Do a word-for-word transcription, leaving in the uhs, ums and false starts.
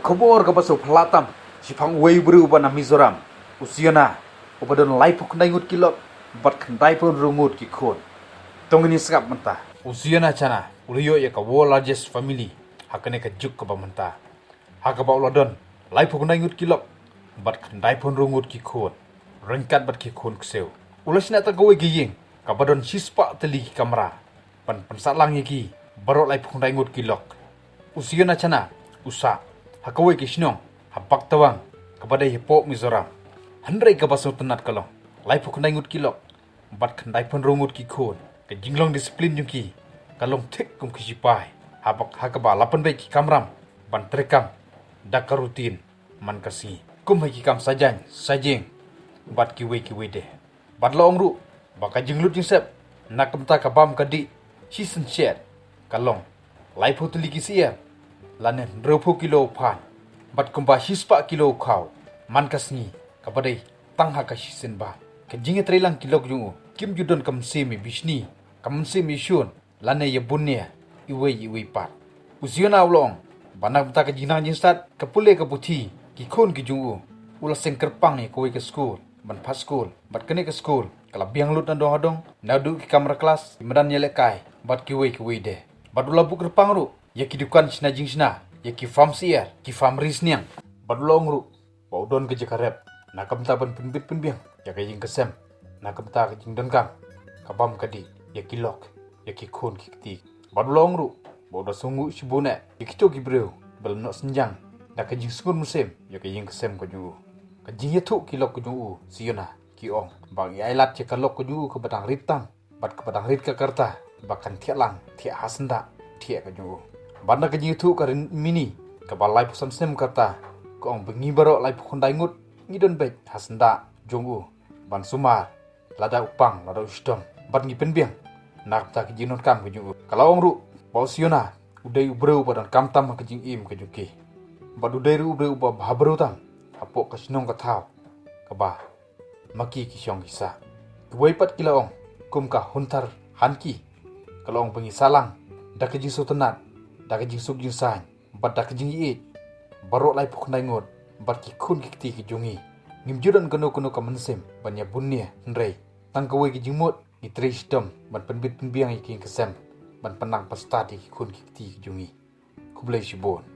Khubor kaba sngewphylla tam shaphang uwei u briew uba na Mizoram, u Siona, uba don laiphew khyndai ngut ki lok bad khyndai phew hynriew ngut ki khun. To ngin ïa sngap mynta. U Siona Chana u la ïoh ïa ka world largest family ha kane ka juk kaba mynta, ha kaba u la don laiphew khyndai ngut ki lok bad khyndai phew hynriew ngut ki khun, ryngkat bad ki khun ksiew. U la shna tang kawei ka ïing kaba don shispah tylli ki kamra ban pynsah lang ïa ki baroh laiphew khyndai ngut ki lok. U Siona Chana u sah ha kawei ka shnong ha Baktawang, kaba dei hapoh Mizoram. Hynrei kaba sngewtynnat ka long, laiphew khyndai ngut ki lok bad khyndai phew hynriew ngut ki khun, ka jinglong discipline jong ki ka long thik kum ki shipai, ha bak ha kaba la pynbeit ki kamram ban treikam da ka routine man ka sngi, kum ha ki kam sajan sajeng bad kiwei kiwei de. Bad la ong ruh ba ka jinglut jingsep na ka bynta ka bam ka dih shisien shet ka long laiphew tylli ki syiar lane hynriewphew kilo u phan bad kumba shispah kilo u khaw man ka sngi, kaba dei tang ha ka shisien bam. Ka jingïatreilang ki lok jong u kim ju don ka mynsiem ïa bishni, ka mynsiem ïa shun lane ïa bun nia iwei ïa iwei pat. U Siona u la ong ba na ka bynta ka jingnang jingstad, ka pule ka puthi, ki khun ki jong u, u la seng kyrpang ïa kawei ka skul ban phah skul, bad kane ka skul ka la biang lut nadong hadong, naduh ki kamra klas, ki madan ïalehkai bad kiwei kiwei de. Bad u la buh kyrpang ruh ïa ki dukan shna jingshna, ïa ki farm syiar, ki farm ri sniang. Bad u la ong ruh ba u don ka jaka rep na ka bynta ban pynbit pynbiang ïa ka ïing ka sem na ka bynta ka jingdonkam ka bam ka dih ïa ki lok, ïa ki khun ki kti. Bad u la ong ruh ba u da sngewnguh shibun eh ïa kito ki briew ba la noh synjang da ka jingsngur mynsiem ïa ka ïing ka sem ka jong u. Ka jingïathuh ki lok ka jong u Siona ki ong ba ngi ailad ïa ka lok ka jong u kaba dang rit tam bad kaba dang rit ka karta ba kan thiah lang thiah ha syndah thiah ka jong u. Bad na ka jingïathuh ka Rinmini kaba laiphew san snem karta, ka ong ba ngi baroh laiphew khyndai ngut ngi don beit ha syndah jong u ban sumar lada u pang lada u shitom, bad ngi pynbiang na ka bynta ka jingdonkam ka jong u. Ka la ong ruh ba u Siona u dei u briew uba donkam tam ha ka jingim ka jong ki, bad u dei ruh u briew uba bhabriew tam hapoh ka shnong ka thaw kaba ma ki ki shong ki sah. Kiwei pat ki la ong kum ka Hunthar Hanki, ka la ong ba ngi sah lang da ka jingsngewtynnat, da ka jingsuk jingsaiñ bad da ka jingïeit baroh laiphew khyndai ngut bad ki khun ki kti ki jong ngi. Ngim ju don kano kano ka mynsiem ban ïa bun nia, hynrei tang kawei ka jingmut, ngi trei shitom ban pynbit pynbiang ïa ka ïing ka sem ban pynnang pynstad ïa ki khun ki kti ki jong ngi. Khublei shibun.